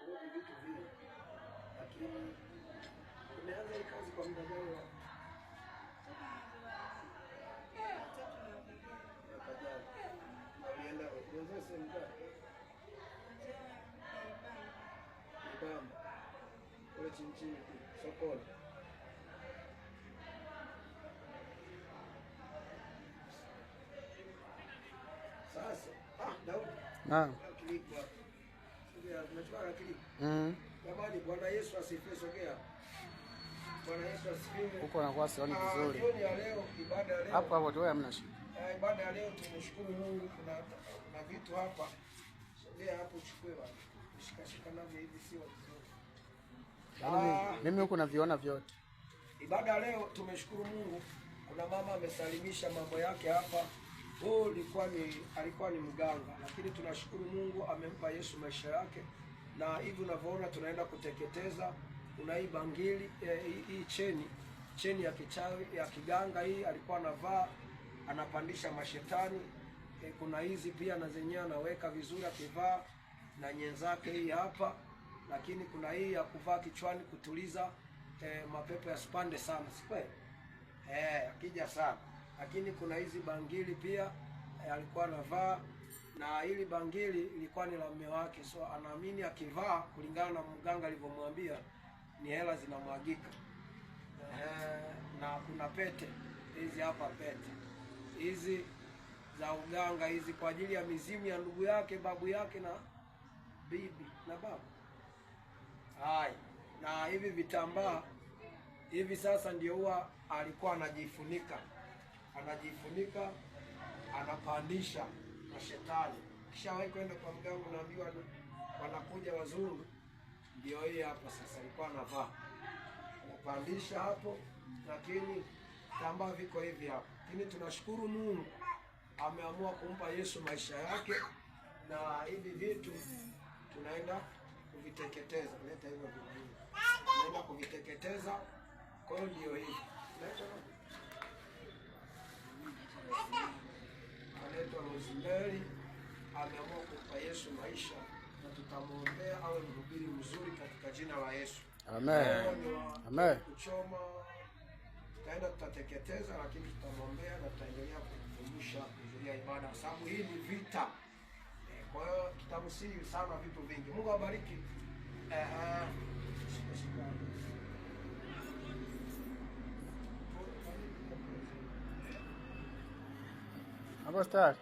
Hivi vitu vile. Lakini umeanza hii kazi kwa muda gani? Mwaka jana. Na ulienda ulianza sehemu gani? Ibamba. Kule chini chini sokoni. Sasa, Daudi. Naam. Clip hapo. Sogea, unachukua clip. Jamani, Bwana Yesu asifiwe, sogea. Bwana Yesu asifiwe. Huko anakuwa sioni vizuri. Jioni ya leo, ibada ya leo. Hapo hapo tu hamna shida. Ibada ya leo tumeshukuru Mungu, kuna vitu hapa. Sogea hapo uchukue bwana. Shika navyo hivi sio vizuri. Yaani mimi huko naviona vyote. Ibada ya leo tumeshukuru Mungu. Kuna mama amesalimisha mambo yake hapa. Huyu alikuwa ni mganga, lakini tunashukuru Mungu amempa Yesu maisha yake. Na hivi unavyoona tunaenda kuteketeza. Kuna hii bangili, hii cheni ya kichawi ya kiganga hii alikuwa anavaa, anapandisha mashetani. Kuna hizi pia na zenyewe anaweka vizuri akivaa na nyenzake hii hapa. Lakini kuna hii ya kuvaa kichwani kutuliza mapepo yasipande sana, si kweli? Akija sana. Lakini kuna hizi bangili pia alikuwa anavaa, na hili bangili ilikuwa ni la mume wake, so anaamini akivaa kulingana na mganga alivyomwambia ni hela zinamwagika. Na kuna pete hizi hapa, pete hizi za uganga hizi kwa ajili ya mizimu ya ndugu yake, babu yake na bibi na babu. Hai, na hivi vitambaa hivi sasa ndio huwa alikuwa anajifunika. Anajifunika, anapandisha na shetani. Kisha wewe kwenda kwa mganga unaambiwa wanakuja wazungu. Ndio hii hapa sasa alikuwa anavaa. Anapandisha hapo, lakini vitambaa viko hivi hapa. Lakini tunashukuru Mungu ameamua kumpa Yesu maisha yake, na hivi vitu tunaenda kuviteketeza. Leta hivyo vitu. Tunaenda kuviteketeza. Kwa hiyo ndio hivi. Anaitwa Rosemary, ameamua kumpa Yesu maisha, na tutamuombea awe mhubiri mzuri katika jina la Yesu. Amen. Amen. Kuchoma tutaenda tutateketeza, lakini tutamuombea na tutaendelea kumkumbusha kuhudhuria ibada kwa sababu hii ni vita. Kwa hiyo tutamsihi sana vitu vingi. Mungu awabariki. Shika. Hapo start.